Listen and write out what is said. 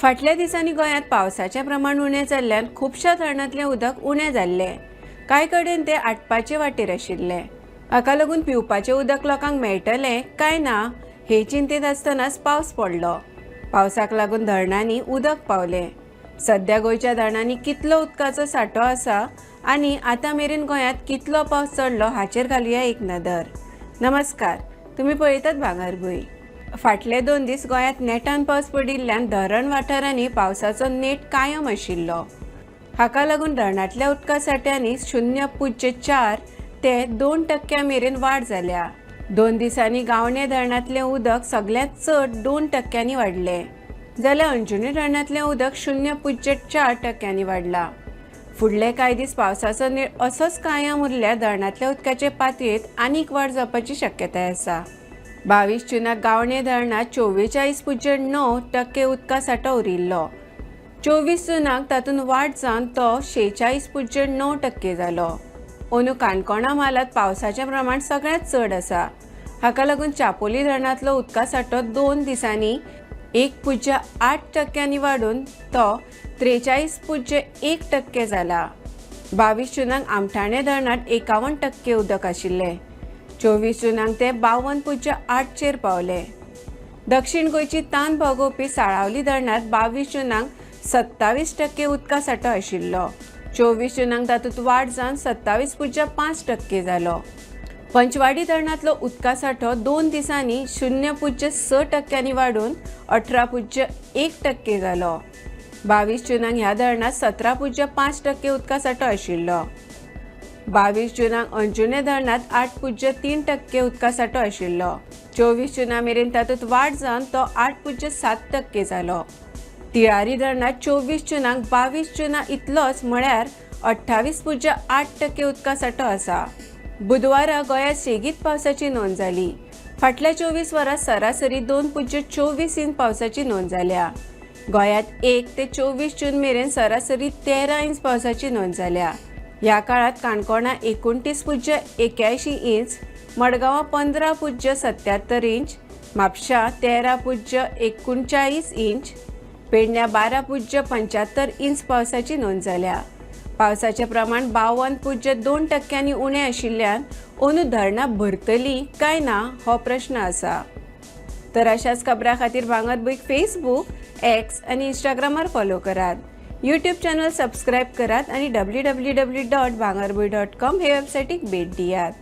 फाटल्या दिसांनी गोंयांत पावसाचें प्रमाण उणें जाल्ल्यान खुबश्या धरणांतलें उदक उणें जाल्लें. कांय कडेन तें आटपाचे वाटेर आशिल्लें. हाका लागून पिवपाचें उदक लोकांक मेळटलें काय ना हे चिंतेत आसतनाच पावस पडलो. पावसाक लागून धरणांनी उदक पावलें. सध्या गोंयच्या धरणांनी कितलो उदकाचो सांठो आसा आनी आतां मेरेन गोंयांत कितलो पावस चडलो हाचेर घालुया एक नदर. नमस्कार, तुमी पळयतात भांगरभूंय. फाटले 2 दीस गोंयांत नेटान पावस पडिल्ल्यान धरण वाठारांनी पावसाचो नेट कायम आशिल्लो. हाका लागून धरणांतल्या उदका सांठ्यांनी 0.4 ते 2% मेरेन वाड जाल्या. 2 दिसांनी गावणे धरणांतलें उदक सगळ्यांत चड 2% वाडलें, जाल्यार अंजुणे धरणांतलें उदक 0.4% वाडलां. फुडले कांय दीस पावसाचो नेट असोच कायम उरल्यार धरणांतल्या उदकाचे पातळेंत आनीक वाड जावपाची शक्यताय आसा. 22 जूनाक गावणे धरणांत 44.9% उदका सांठो उरिल्लो. 24 जूनाक तातूंत वाड जावन तो 46.9% जालो. अंदू काणकोणा म्हालांत पावसाचें प्रमाण सगळ्यांत चड आसा. हाका लागून चापोली धरणांतलो उदका सांठो 2 दिसांनी 1.8% वाडून तो 43.1% जाला. 22 जूनाक आमठाणे धरणांत 51% उदक आशिल्लें. 24 जूनाक ते 52.8चेर पावले. दक्षिण गोंयची तान भागोवपी साळावली धरणांत 22 जूनाक 27% उदका सांठो आशिल्लो. 24 जूनाक तातूंत वाड जावन 27.5% जालो. पंचवाडी धरणांतलो उदका सांठो 2 दिसांनी 0.6% वाडून 18.1% जालो. 22 जूनाक ह्या धरणांत 17.5% उदका सांठो आशिल्लो. 22 जूनाक अंजुणे धरणांत 8.3% उदका सांठो आशिल्लो. 24 जुना मेरेन तातूंत वाड जावन तो 8.7% जालो. तिळारी धरणांत 24 जूनाक 22 जुना इतलोच म्हळ्यार 28.8% उदका सांठो आसा. बुधवारा गोंयांत सेगीत पावसाची नोंद जाली. फाटल्या 24 वरां सरासरी 2.24 इंच पावसाची नोंद जाल्या. गोंयांत 1 ते 24 जून मेरेन सरासरी 13 इंच पावसाची नोंद जाल्या. ह्या काळांत काणकोणा 29.81 इंच, मडगांवां 15.77 इंच, म्हापशां 13.39 इंच, पेडण्यां 12.75 इंच पावसाची नोंद जाल्या. पावसाचें प्रमाण 52.2% उणें आशिल्ल्यान अंदू धरणां भरतलीं काय ना हो प्रश्न आसा. तर अशाच खबरां खातीर भांगरभूंयक फेसबूक, एक्स आनी इंस्टाग्रामार फॉलो करात. यूट्यूब चॅनल सबस्क्रायब करात आनी www.bhangarbhuin.com हे वेबसायटीक भेट दियात.